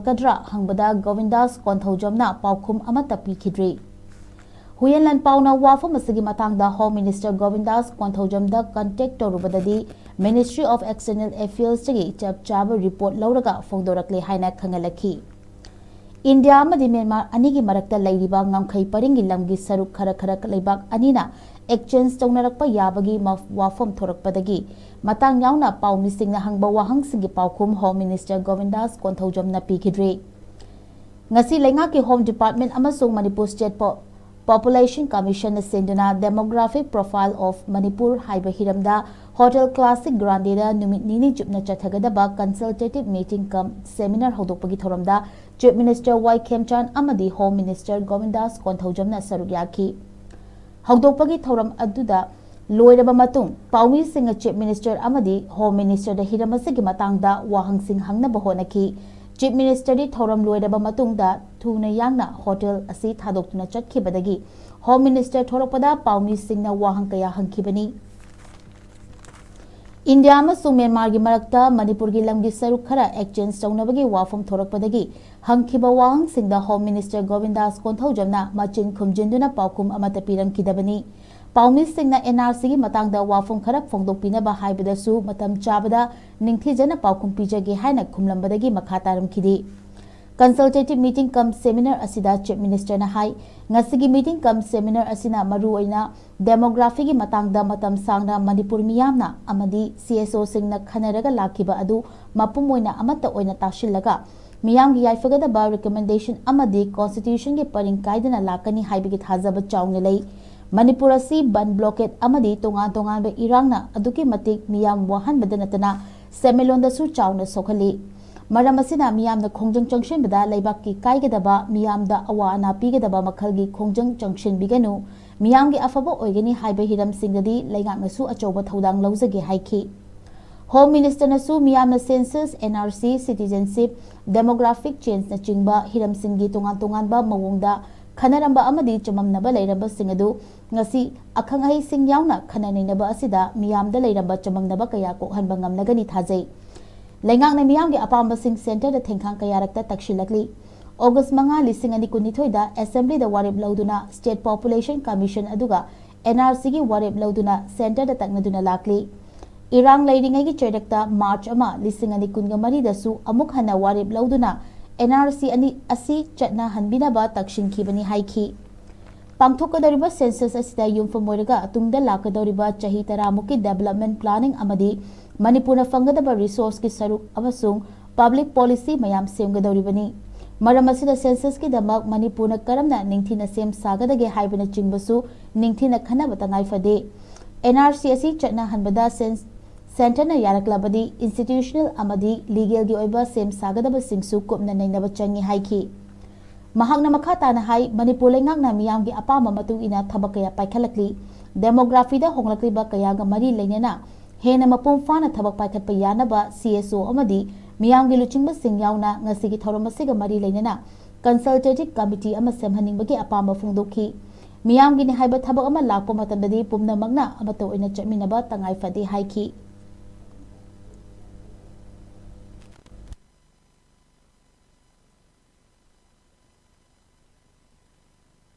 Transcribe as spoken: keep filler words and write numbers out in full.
ꯀꯗ꯭ꯔꯥ ꯍꯪꯕꯗ ꯒꯣꯕꯤꯟꯗꯥꯁ ꯀꯣꯟꯊꯧꯖꯝꯅ ꯄꯥꯎꯈꯨꯝ ꯑꯃꯠꯇ ꯄꯤꯈꯤꯗ꯭ꯔꯤ꯫ ꯍꯨꯌꯦꯟ ꯂꯥꯟꯄꯥꯎꯅ ꯋꯥꯐꯝ ꯑꯁꯤꯒꯤ ꯃꯇꯥꯡꯗ Home Minister ꯒꯣꯕꯤꯟꯗꯥꯁ ꯀꯣꯟꯊꯧꯖꯝꯗ contact ꯇꯧꯔꯨꯕꯗꯗꯤ Ministry of External Affairs ꯇꯒꯤ ꯆꯞ ꯆꯥꯕ report ꯂꯧꯔꯒ ꯐꯣꯡꯗꯣꯔꯛꯂꯦ ꯍꯥꯏꯅ ꯈꯪꯍꯜꯂꯛꯈꯤ꯫ ꯏꯟꯗꯤꯌꯥ ꯑꯃꯗꯤ ꯃ꯭ꯌꯥꯟꯃꯥꯔ ꯑꯅꯤꯒꯤ ꯃꯔꯛꯇ ꯂꯩꯔꯤꯕ ꯉꯝꯈꯩ ꯄꯔꯤꯡꯒꯤ ꯂꯝꯒꯤ ꯁꯔꯨꯛ ꯈꯔ ꯈꯔ ꯂꯩꯕꯥꯛ ꯑꯅꯤꯅ exchange ꯇꯧꯅꯔꯛꯄ ꯌꯥꯕꯒꯤ ꯃ-, ꯋꯥꯐꯝ ꯊꯣꯔꯛꯄꯗꯒꯤ ꯃꯇꯥꯡ ꯌꯥꯎꯅ ꯄꯥꯎꯃꯤꯁꯤꯡꯅ ꯍꯪꯕ ꯋꯥꯍꯪꯁꯤꯡꯒꯤ ꯄꯥꯎꯈꯨꯝ Home Minister ꯒꯣꯕꯤꯟꯗꯥꯁ ꯀꯣꯟꯊꯧꯖꯝꯅ ꯄꯤꯈꯤꯗ꯭ꯔꯤ꯫ ꯉꯁꯤ ꯂꯩꯉꯥꯛꯀꯤ Home Department ꯑꯃꯁꯨꯡ Manipur State Po-, Population Commission ꯅ ꯁꯦꯝꯗꯨꯅ Demographic Profile of Manipur ꯍꯥꯏꯕ ꯍꯤꯔꯝꯗ Hotel Classic Grande ꯗ ꯅꯨꯃꯤꯠ ꯅꯤꯅꯤ ꯆꯨꯞꯅ ꯆꯠꯊꯒꯗꯕ consultative meeting cum seminar ꯍꯧꯗꯣꯛꯄꯒꯤ ꯊꯧꯔꯝꯗ Chief Minister ꯋꯥꯏ ꯈꯦꯝꯆꯥꯟ ꯑꯃꯗꯤ Home Minister ꯒꯣꯕꯤꯟꯗꯥꯁ ꯀꯣꯟꯊꯧꯖꯝꯅ ꯁꯔꯨꯛ ꯌꯥꯈꯤ꯫ ꯍꯧꯗꯣꯛꯄꯒꯤ ꯊꯧꯔꯝ ꯑꯗꯨꯗ ꯂꯣꯏꯔꯕ ꯃꯇꯨꯡ ꯄꯥꯎꯃꯤꯁꯤꯡꯅ Chief Minister ꯑꯃꯗꯤ Home Minister ꯗ ꯍꯤꯔꯝ ꯑꯁꯤꯒꯤ ꯃꯇꯥꯡꯗ ꯋꯥꯍꯪꯁꯤꯡ ꯍꯪꯅꯕ ꯍꯣꯠꯅꯈꯤ꯫ Chief Minister ꯗꯤ ꯊꯧꯔꯝ ꯂꯣꯏꯔꯕ ꯃꯇꯨꯡꯗ ꯊꯨꯅ ꯌꯥꯡꯅ hotel ꯑꯁꯤ ꯊꯥꯗꯣꯛꯇꯨꯅ ꯆꯠꯈꯤꯕꯗꯒꯤ Home Minister ꯊꯣꯔꯛꯄꯗ ꯄꯥꯎꯃꯤꯁꯤꯡꯅ ꯋꯥꯍꯪ ꯀꯌꯥ ꯍꯪꯈꯤꯕꯅꯤ꯫ ꯏꯟꯗꯤꯌꯥ ꯑꯃꯁꯨꯡ ꯃ꯭ꯌꯥꯟꯃꯥꯔꯒꯤ ꯃꯔꯛꯇ ꯃꯅꯤꯄꯨꯔꯒꯤ ꯂꯝꯒꯤ ꯁꯔꯨꯛ ꯈꯔ exchange ꯇꯧꯅꯕꯒꯤ ꯋꯥꯐꯝ ꯊꯣꯔꯛꯄꯗꯒꯤ ꯍꯪꯈꯤꯕ ꯋꯥꯍꯪꯁꯤꯡꯗ Home Minister ꯒꯣꯕꯤꯟꯗꯥꯁ ꯀꯣꯟꯊꯧꯖꯝꯅ ꯃꯆꯤꯟ ꯈꯨꯝꯖꯤꯟꯗꯨꯅ ꯄꯥꯎꯈꯨꯝ ꯑꯃꯠꯇ ꯄꯤꯔꯝꯈꯤꯗꯕꯅꯤ꯫ ꯄꯥꯎꯃꯤꯁꯤꯡꯅ N R C ꯒꯤ ꯃꯇꯥꯡꯗ ꯋꯥꯐꯝ ꯈꯔ ꯐꯣꯡꯗꯣꯛꯄꯤꯅꯕ ꯍꯥꯏꯕꯗꯁꯨ ꯃꯇꯝ ꯆꯥꯕꯗ ꯅꯤꯡꯊꯤꯖꯅ ꯄꯥꯎꯈꯨꯝ ꯄꯤꯖꯒꯦ ꯍꯥꯏꯅ ꯈꯨꯝꯂꯝꯕꯗꯒꯤ ꯃꯈꯥ ꯇꯥꯔꯝꯈꯤꯗꯦ꯫ Consultative meeting cum seminar ꯑꯁꯤꯗ Chief Minister ꯅ ꯍꯥꯏ, ꯉꯁꯤꯒꯤ meeting cum seminar ꯑꯁꯤꯅ ꯃꯔꯨꯑꯣꯏꯅ demography ꯒꯤ ꯃꯇꯥꯡꯗ ꯃꯇꯝ ꯁꯥꯡꯅ ꯃꯅꯤꯄꯨꯔ ꯃꯤꯌꯥꯝꯅ ꯑꯃꯗꯤ C S O ꯁꯤꯡꯅ ꯈꯟꯅꯔꯒ ꯂꯥꯛꯈꯤꯕ ꯑꯗꯨ ꯃꯄꯨꯝ ꯑꯣꯏꯅ ꯑꯃꯠꯇ ꯑꯣꯏꯅ ꯇꯥꯁꯤꯜꯂꯒ ꯃꯤꯌꯥꯝꯒꯤ ꯌꯥꯏꯐꯒꯗꯕ recommendation ꯑꯃꯗꯤ Constitution ꯒꯤ ꯄꯔꯤꯡ ꯀꯥꯏꯗꯅ ꯂꯥꯛꯀꯅꯤ ꯍꯥꯏꯕꯒꯤ ꯊꯥꯖꯕ ꯆꯥꯎꯅ ꯂꯩ꯫ ꯃꯅꯤꯄꯨꯔ ꯑꯁꯤ ꯕꯟ, blockade ꯑꯃꯗꯤ ꯇꯣꯉꯥꯟ ꯇꯣꯉꯥꯟꯕ ꯏꯔꯥꯡꯅ ꯑꯗꯨꯛꯀꯤ ꯃꯇꯤꯛ ꯃꯤꯌꯥꯝ ꯋꯥꯍꯟꯕꯗ ꯅꯠꯇꯅ ꯁꯦꯟꯃꯤꯠꯂꯣꯟꯗꯁꯨ ꯆꯥꯎꯅ ꯁꯣꯛꯍꯜꯂꯤ꯫ ꯃꯔꯝ ꯑꯁꯤꯅ ꯃꯤꯌꯥꯝꯅ ꯈꯣꯡꯖꯪ ꯆꯪꯁꯤꯟꯕꯗ ꯂꯩꯕꯥꯛꯀꯤ ꯀꯥꯏꯒꯗꯕ, ꯃꯤꯌꯥꯝꯗ ꯑꯋꯥ ꯑꯅꯥ ꯄꯤꯒꯗꯕ ꯃꯈꯜꯒꯤ ꯈꯣꯡꯖꯪ ꯆꯪꯁꯤꯟꯕꯤꯒꯅꯨ, ꯃꯤꯌꯥꯝꯒꯤ ꯑꯐꯕ ꯑꯣꯏꯒꯅꯤ ꯍꯥꯏꯕ ꯍꯤꯔꯝꯁꯤꯡꯗꯗꯤ ꯂꯩꯉꯥꯛꯅꯁꯨ ꯑꯆꯧꯕ ꯊꯧꯗꯥꯡ ꯂꯧꯖꯒꯦ ꯍꯥꯏꯈꯤ꯫ Home Minister ꯅꯁꯨ ꯃꯤꯌꯥꯝꯅ census, N R C, citizenship, demographic change ꯅꯆꯤꯡꯕ ꯍꯤꯔꯝꯁꯤꯡꯒꯤ ꯇꯣꯉꯥꯟ ꯇꯣꯉꯥꯟꯕ ꯃꯑꯣꯡꯗ ꯈꯟꯅꯔꯝꯕ ꯑꯃꯗꯤ ꯆꯃꯝꯅꯕ ꯂꯩꯔꯝꯕꯁꯤꯡ ꯑꯗꯨ ꯉꯁꯤ ꯑꯈꯪ ꯑꯍꯩꯁꯤꯡ ꯌꯥꯎꯅ ꯈꯟꯅ ꯅꯩꯅꯕ ꯑꯁꯤꯗ ꯃꯤꯌꯥꯝꯗ ꯂꯩꯔꯝꯕ ꯆꯃꯝꯅꯕ ꯀꯌꯥ ꯀꯣꯛꯍꯟꯕ ꯉꯝꯂꯒꯅꯤ ꯊꯥꯖꯩ꯫ ꯂꯩꯉꯥꯛꯅ ꯃꯤꯌꯥꯝꯒꯤ ꯑꯄꯥꯝꯕꯁꯤꯡ centreꯗ ꯊꯦꯡꯈꯥꯡ ꯀꯌꯥꯔꯛꯇ ꯇꯛꯁꯤꯜꯂꯛꯂꯤ꯫ August ꯃꯉꯥ, ꯂꯤꯁꯤꯡ ꯑꯅꯤ ꯀꯨꯟꯅꯤꯊꯣꯏꯗ Assemblyꯗ ꯋꯥꯔꯦꯞ ꯂꯧꯗꯨꯅ State Population Commission ꯑꯗꯨꯒ NRCꯒꯤ ꯋꯥꯔꯦꯞ ꯂꯧꯗꯨꯅ centreꯗ ꯇꯛꯅꯗꯨꯅ ꯂꯥꯛꯂꯤ꯫ ꯏꯔꯥꯡ ꯂꯩꯔꯤꯉꯩꯒꯤ ꯆꯩꯔꯛꯇ March ꯑꯃ, ꯂꯤꯁꯤꯡ ꯑꯅꯤ ꯀꯨꯟꯒ ꯃꯔꯤꯗꯁꯨ ꯑꯃꯨꯛ ꯍꯟꯅ ꯋꯥꯔꯦꯞ ꯂꯧꯗꯨꯅ NRC ꯑꯅꯤ ꯑꯁꯤ ꯆꯠꯅꯍꯟꯕꯤꯅꯕ ꯇꯛꯁꯤꯟꯈꯤꯕꯅꯤ ꯍꯥꯏꯈꯤ꯫ ꯄꯥꯡꯊꯣꯛꯀꯗꯧꯔꯤꯕ census ꯑꯁꯤꯗ ꯌꯨꯝꯐꯝ ꯑꯣꯏꯔꯒ ꯇꯨꯡꯗ ꯂꯥꯛꯀꯗꯧꯔꯤꯕ ꯆꯍꯤ ꯇꯔꯥꯃꯨꯛꯀꯤ development planning ꯑꯃꯗꯤ ꯃꯅꯤꯄꯨꯔꯅ ꯐꯪꯒꯗꯕ resourceꯀꯤ ꯁꯔꯨꯛ ꯑꯃꯁꯨꯡ public policy ꯃꯌꯥꯝ ꯁꯦꯝꯒꯗꯧꯔꯤꯕꯅꯤ꯫ ꯃꯔꯝ ꯑꯁꯤꯅ censusꯀꯤꯗꯃꯛ ꯃꯅꯤꯄꯨꯔꯅ ꯀꯔꯝꯅ ꯅꯤꯡꯊꯤꯅ ꯁꯦꯝ ꯁꯥꯒꯗꯒꯦ ꯍꯥꯏꯕꯅꯆꯤꯡꯕꯁꯨ ꯅꯤꯡꯊꯤꯅ ꯈꯟꯅꯕ ꯇꯉꯥꯏ ꯐꯗꯦ꯫ NRC ꯑꯁꯤ ꯆꯠꯅꯍꯟꯕꯗ cen-, centreꯅ ꯌꯥꯔꯛꯂꯕꯗꯤ institutional ꯑꯃꯗꯤ legalꯒꯤ ꯑꯣꯏꯕ ꯁꯦꯝ ꯁꯥꯒꯗꯕꯁꯤꯡꯁꯨ ꯀꯨꯞꯅ ꯅꯩꯅꯕ ꯆꯪꯏ ꯍꯥꯏꯈꯤ꯫ ꯃꯍꯥꯛꯅ ꯃꯈꯥ ꯇꯥꯅ ꯍꯥꯏ, ꯃꯅꯤꯄꯨꯔ ꯂꯩꯉꯥꯛꯅ ꯃꯤꯌꯥꯝꯒꯤ ꯑꯄꯥꯝꯕ ꯃꯇꯨꯡ ꯏꯟꯅ ꯊꯕꯛ ꯀꯌꯥ ꯄꯥꯏꯈꯠꯂꯛꯂꯤ꯫ Demographyꯗ ꯍꯣꯡꯂꯛꯂꯤꯕ ꯀꯌꯥꯒ ꯃꯔꯤ ꯂꯩꯅꯅ ꯍꯦꯟꯅ ꯃꯄꯨꯡ ꯐꯥꯅ ꯊꯕꯛ ꯄꯥꯏꯈꯠꯄ ꯌꯥꯅꯕ CSO ꯑꯃꯗꯤ ꯃꯤꯌꯥꯝꯒꯤ ꯂꯨꯆꯤꯡꯕꯁꯤꯡ ꯌꯥꯎꯅ ꯉꯁꯤꯒꯤ ꯊꯧꯔꯝ ꯑꯁꯤꯒ ꯃꯔꯤ ꯂꯩꯅꯅ consultative committee ꯑꯃ ꯁꯦꯝꯍꯟꯅꯤꯡꯕꯒꯤ ꯑꯄꯥꯝꯕ ꯐꯣꯡꯗꯣꯛꯈꯤ꯫ ꯃꯤꯌꯥꯝꯒꯤꯅꯤ ꯍꯥꯏꯕ ꯊꯕꯛ ꯑꯃ ꯂꯥꯛꯄ ꯃꯇꯝꯗꯗꯤ ꯄꯨꯝꯅꯃꯛꯅ ꯑꯃꯠꯇ ꯑꯣꯏꯅ ꯆꯠꯃꯤꯟꯅꯕ ꯇꯉꯥꯏ ꯐꯗꯦ ꯍꯥꯏꯈꯤ꯫